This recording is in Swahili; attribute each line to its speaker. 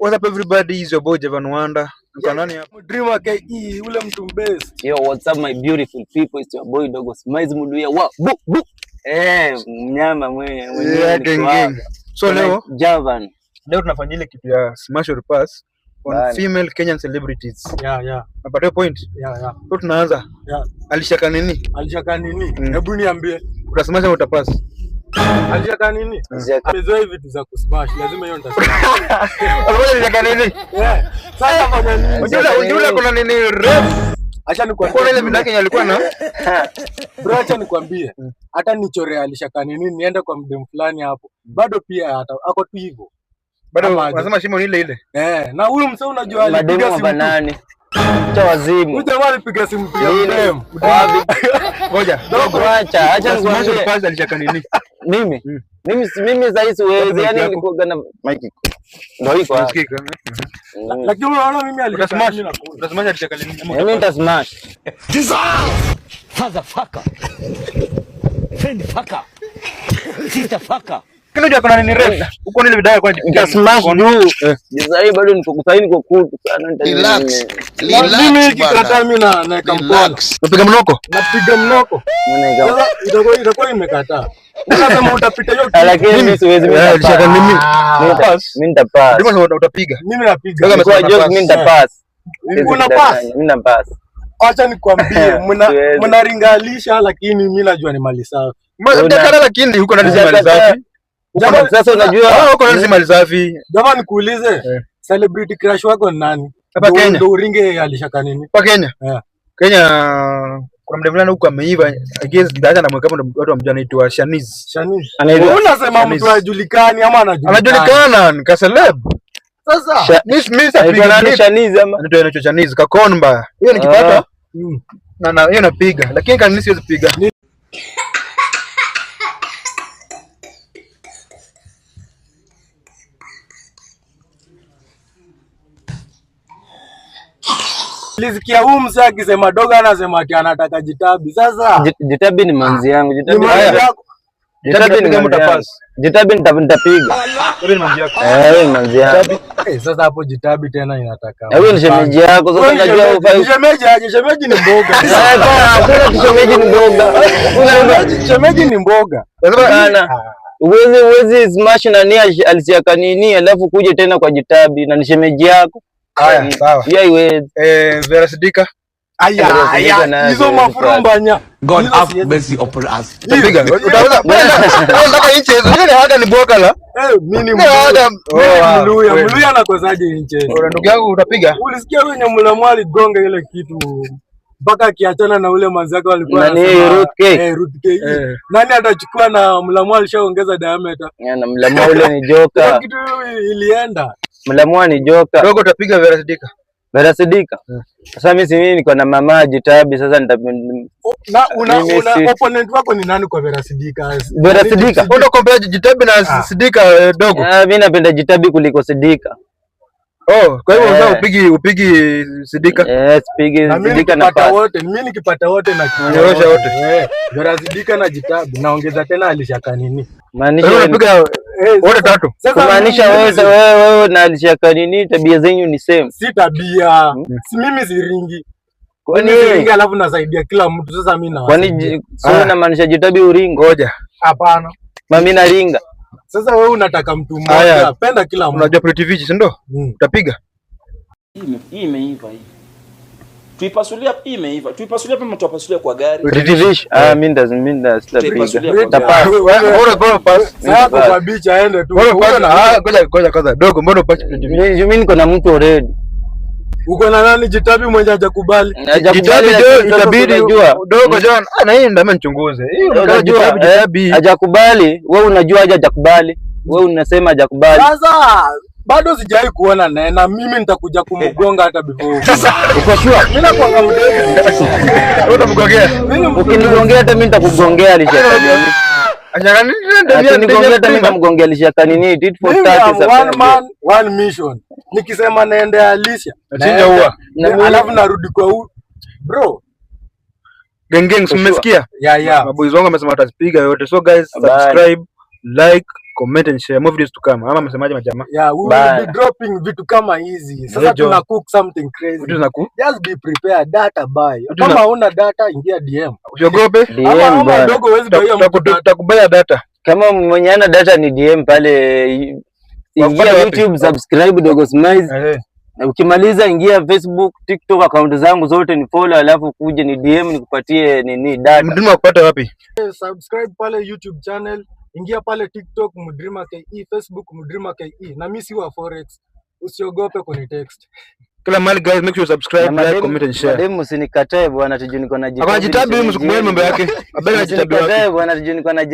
Speaker 1: What's up everybody, is your boy Javan Wanda. Mko nani hapa?
Speaker 2: Dreamer KE ule mtu best.
Speaker 3: Yo, what's up my beautiful people? It's your boy Dogo Smiles Muluya. Wa bu bu. Mnyama mwenye mwenye.
Speaker 1: Yeah, gang gang. So leo
Speaker 3: Javan.
Speaker 1: leo tunafanya ile kitu ya smash or pass on
Speaker 3: Bana.
Speaker 1: female Kenyan celebrities.
Speaker 2: Yeah.
Speaker 1: Napata point.
Speaker 2: Yeah.
Speaker 1: So tunaanza.
Speaker 2: Yeah.
Speaker 1: Alishaka nini?
Speaker 2: Alishaka nini?
Speaker 1: Mm.
Speaker 2: Hebu niambie.
Speaker 1: Utasmash au utapass?
Speaker 2: Alishaka nini?
Speaker 3: Alishaka-
Speaker 2: Amezoea vitu za kusmash, lazima hiyo nitasmash.
Speaker 1: Alishaka nini?
Speaker 2: Yeah. Sasa fanya nini?
Speaker 1: Unajua unajua kuna nini refu.
Speaker 2: Acha nikwambie.
Speaker 1: Kuna ile video yake yenye alikuwa na
Speaker 2: Bro, acha nikwambie. Hata nichore alishaka nini niende kwa mdem fulani hapo. Bado pia hata ako tu hivyo.
Speaker 1: bado
Speaker 2: Ama aje.
Speaker 1: unasema shimo ni ile ile.
Speaker 2: Na huyu msee unajua
Speaker 3: Mademu
Speaker 2: alipiga
Speaker 3: wa
Speaker 2: simu.
Speaker 3: banani. Cha wazimu.
Speaker 2: Huyu jamaa alipiga simu pia
Speaker 3: Nini?
Speaker 2: mdem.
Speaker 3: Wapi?
Speaker 1: Ngoja.
Speaker 3: Dogo acha, acha
Speaker 1: Smash or
Speaker 3: nikwambie.
Speaker 1: pass alishaka nini?
Speaker 3: Mimi.
Speaker 1: Mm.
Speaker 3: Mimi sasa hivi siwezi,
Speaker 1: Mic
Speaker 3: yani
Speaker 1: yako.
Speaker 3: nilikuwa na mic. Ndio iko hapa.
Speaker 1: Unasikika?
Speaker 3: Mm.
Speaker 2: Lakini unaona mimi alishaka
Speaker 1: Utasmash.
Speaker 2: nini nakula.
Speaker 1: Utasmash alishaka nini? Ama
Speaker 3: Mimi
Speaker 1: utapass?
Speaker 3: nita smash.
Speaker 4: Father fucker. Friend fucker. Sister fucker.
Speaker 1: Lakini unajua kuna nini refu? Huko ni ile video yake
Speaker 3: Nita smash juu.
Speaker 1: Eh.
Speaker 3: Sasa hivi bado niko sasa niko kutu sana nita
Speaker 5: Relax.
Speaker 2: Mimi
Speaker 5: Relax
Speaker 2: ikikataa
Speaker 5: bana.
Speaker 2: mimi na naeka mkono.
Speaker 5: Relax.
Speaker 1: Unapiga mnoko?
Speaker 2: Napiga mnoko.
Speaker 3: Mimi
Speaker 2: Sasa itakuwa imekataa. Unasema utapita hiyo kitu.
Speaker 3: lakini mimi siwezi mimi
Speaker 1: Eh, alishaka
Speaker 3: nita
Speaker 1: nini?
Speaker 3: pass. Mimi nita pass.
Speaker 1: Ndio maana utapiga.
Speaker 2: Mimi napiga.
Speaker 1: Dogo
Speaker 3: Kwa
Speaker 1: amesema
Speaker 3: joke
Speaker 1: pass.
Speaker 3: mimi nita pass.
Speaker 2: Una pass?
Speaker 3: Mimi na pass.
Speaker 2: Acha nikwambie,
Speaker 3: Siwezi.
Speaker 2: mnaringalisha lakini mimi najua ni mali safi.
Speaker 1: Mtakana lakini huko ndani si mali safi.
Speaker 2: Jamaa-
Speaker 3: Sasa unajua
Speaker 1: Ah, huko ndani si mali safi.
Speaker 2: Jamaa nikuulize,
Speaker 1: Eh.
Speaker 2: celebrity crush wako ni nani?
Speaker 1: Hapa
Speaker 2: Ndio-
Speaker 1: Kenya.
Speaker 2: Ndio uringe alishaka nini?
Speaker 1: Kwa Kenya.
Speaker 2: Yeah.
Speaker 1: Kenya kuna mdem fulani huko ameiva. I guess ndacha na mweka hapo watu wamjua anaitwa Shanice.
Speaker 2: Shani.
Speaker 3: anaitwa
Speaker 2: Wewe unasema
Speaker 1: Shanice.
Speaker 2: mtu hajulikani ama anajulikana?
Speaker 1: Anajulikana ni ka celeb.
Speaker 2: Sasa
Speaker 1: Miss
Speaker 3: anaitwa
Speaker 1: apiga
Speaker 3: nani
Speaker 1: nani?
Speaker 3: Shanice ama?
Speaker 1: Anaitwa Shanice Kakonba. Hiyo nikipata
Speaker 3: Ah.
Speaker 1: na hiyo napiga. Lakini kanini siwezi piga.
Speaker 2: nilisikia huyu msee akisema dogo anasema ati anataka jitabi. Sasa
Speaker 3: Jitabi ni manzi yangu.
Speaker 2: ni
Speaker 3: Jitabi
Speaker 2: mali yako.
Speaker 3: Jitabi ni
Speaker 1: Utapiga
Speaker 3: manzi yangu.
Speaker 1: utapass.
Speaker 3: Jitabi nitapiga.
Speaker 1: Wewe ni manzi yako.
Speaker 3: Eh, ni manzi yangu.
Speaker 2: Sasa hapo jitabi tena inataka.
Speaker 3: Na huyo ni shemeji yako. Sasa
Speaker 2: Wewe ni
Speaker 3: unajua
Speaker 2: shemeji-
Speaker 3: ufai.
Speaker 2: ni shemeji aje? Shemeji ni mboga.
Speaker 3: Hakuna kishemeji ni mboga.
Speaker 2: Shemeji ni mboga.
Speaker 3: Bana. Uwezi smash nani alisiaka nini alafu kuje tena kwa jitabi na ni shemeji yako.
Speaker 1: Haya, sawa.
Speaker 3: Hiyo haiwezi.
Speaker 1: Vera Sidika.
Speaker 2: Aya,
Speaker 3: Ndio,
Speaker 2: aya,
Speaker 3: nayo
Speaker 2: hizo
Speaker 3: siwezi
Speaker 2: mafurumbanya.
Speaker 4: God
Speaker 2: Hizo
Speaker 4: have
Speaker 2: siwezi.
Speaker 4: mercy upon us.
Speaker 1: Utapiga. Utaweza. Wewe unataka inche hizo. Ile hata ni boka la.
Speaker 2: Mimi ni
Speaker 1: Ile
Speaker 2: Mluya.
Speaker 1: hata
Speaker 2: Mimi ni Mluya.
Speaker 1: Kweli.
Speaker 2: Mluya anakosaje nche?
Speaker 1: Ora, ndugu yangu utapiga.
Speaker 2: Ulisikia wenye Mulamwa aligonga ile kitu mpaka akiachana na ule manzako alikuwa
Speaker 3: Nani,
Speaker 2: anasema,
Speaker 3: Ruth K?
Speaker 2: Ruth K.
Speaker 1: Eh.
Speaker 2: Nani atachukua na Mulamwa alishaongeza diameter.
Speaker 3: Ya, na Mlamwa ule ni
Speaker 2: Hiyo
Speaker 3: joka.
Speaker 2: kitu ilienda.
Speaker 3: Mlamwa ni joka.
Speaker 1: Dogo utapiga Vera Sidika.
Speaker 3: Vera Sidika. Sasa mimi si mimi niko na mama Jitabi sasa nita
Speaker 2: Na una,
Speaker 3: Mimi
Speaker 2: una opponent wako ni nani kwa Vera Sidika?
Speaker 3: Vera Sidika?
Speaker 1: Unataka compare Jitabi na Sidika dogo.
Speaker 3: Ah, mimi napenda Jitabi kuliko Sidika.
Speaker 1: Oh, kwa hivyo
Speaker 3: Eh.
Speaker 1: unataka upigi Sidika.
Speaker 3: Sipigi
Speaker 2: Na mimi
Speaker 3: Sidika na
Speaker 2: nikipata
Speaker 3: pass.
Speaker 2: wote, mimi nikipata wote na
Speaker 1: Unanyorosha wote.
Speaker 2: Vera Sidika na Jitabi naongeza tena alishaka nini?
Speaker 3: Maanisha
Speaker 1: Wewe
Speaker 3: wewe ni-
Speaker 1: unapiga wote tatu.
Speaker 2: Sasa
Speaker 3: kumaanisha
Speaker 2: mimi-
Speaker 3: wewe na alishaka nini tabia zenyu ni same.
Speaker 2: si tabia. Si mimi siringi.
Speaker 3: Kwani
Speaker 2: Mimi siringi alafu nasaidia kila mtu. Sasa mimi na
Speaker 3: kwani si unamaanisha Jitabi uringo?
Speaker 1: Ngoja.
Speaker 2: Hapana.
Speaker 3: Mimi naringa.
Speaker 2: Sasa wewe unataka mtu mmoja,
Speaker 1: Aya.
Speaker 2: penda kila mtu.
Speaker 1: Unajua Pretty Vici, si ndio? Utapiga.
Speaker 6: Hii imeiva hii. Tuipasulia hii imeiva. Tuipasulia hapa ama tuwapasulia kwa gari.
Speaker 3: Pretty Fish. Ah, mimi nda sitapiga.
Speaker 6: Tutaipasulia kwa
Speaker 3: Nita
Speaker 6: gari.
Speaker 3: pass.
Speaker 1: Mbona mbona pass?
Speaker 2: Sasa ako kwa beach aende tu.
Speaker 1: Mbona
Speaker 2: Uko
Speaker 1: pass?
Speaker 2: na
Speaker 1: Ah, ngoja ngoja kwanza. Dogo, mbona pass Pretty Vici?
Speaker 3: Mimi niko na mtu already.
Speaker 2: Uko na nani Jitabi mwenye hajakubali?
Speaker 3: Hajakubali,
Speaker 1: Jitabi
Speaker 3: lakini
Speaker 1: jo
Speaker 3: sasa
Speaker 1: itabidi
Speaker 3: unajua.
Speaker 1: dogo John, ah na hii ndio nichunguze. Hii unakaa
Speaker 3: Unajua,
Speaker 1: Jitabi Jitabi.
Speaker 3: Hajakubali, wewe unajua aje hajakubali. Wewe unasema hajakubali.
Speaker 2: Sasa bado sijawahi kuona naye na mimi nitakuja kumgonga hata before.
Speaker 3: Uko sure?
Speaker 2: Mimi nakuanga mdogo.
Speaker 1: Wewe utamgongea.
Speaker 2: Mimi ni mtu
Speaker 3: Ukinigongea hata mimi nitakugongea alishaka nini. Akinigongea hata mimi nitamgongea alishaka nini. Tit for
Speaker 2: Mimi
Speaker 3: tat
Speaker 2: am
Speaker 3: is a
Speaker 2: one
Speaker 3: fair
Speaker 2: man, one mission. Nikisema naende Alicia,
Speaker 1: Nachinja
Speaker 2: naenda.
Speaker 1: ua.
Speaker 3: Na mimi-
Speaker 2: Alafu narudi kwa u bro.
Speaker 1: Gang gang, mmesikia?
Speaker 2: Yeah.
Speaker 1: Maboys wangu wamesema watazipiga yote. So guys,
Speaker 3: Bye.
Speaker 1: subscribe, like, comment and share. More videos to come. Ama msemaje majamaa?
Speaker 2: Yeah, we will
Speaker 3: Bye.
Speaker 2: be dropping vitu kama hizi. Sasa
Speaker 1: Jojo.
Speaker 2: tuna cook something crazy.
Speaker 1: Vitu zinaku
Speaker 2: Just be prepared, data buy.
Speaker 1: Vitu
Speaker 2: Kama huna data ingia DM.
Speaker 1: usiogope.
Speaker 2: Ama
Speaker 3: DM
Speaker 2: ama
Speaker 3: bwana.
Speaker 2: dogo huwezi buy mtu data.
Speaker 1: Tutakubaya data.
Speaker 3: Kama mwenye ana data ni DM pale. Ingia
Speaker 1: Wakupata wapi?
Speaker 3: YouTube, subscribe Dogo Smiles.
Speaker 1: Eh.
Speaker 3: Na ukimaliza ingia Facebook, TikTok, account zangu zote ni follow, alafu kuje ni DM nikupatie nini data.
Speaker 1: Mdreamer wakupata wapi?
Speaker 2: Subscribe pale YouTube channel, ingia pale TikTok Mdreamer KE, Facebook Mdreamer KE. Na mimi si wa forex. Usiogope kunitext.
Speaker 1: Kila mahali guys, make sure you subscribe,
Speaker 3: Na
Speaker 1: like, comment and share.
Speaker 3: Mademu usinikatae bwana, tujue niko na
Speaker 1: Akona jitabi, msikubali mambo yake. Abel na jitabi wake.
Speaker 3: Usinikatae bwana, tujue niko na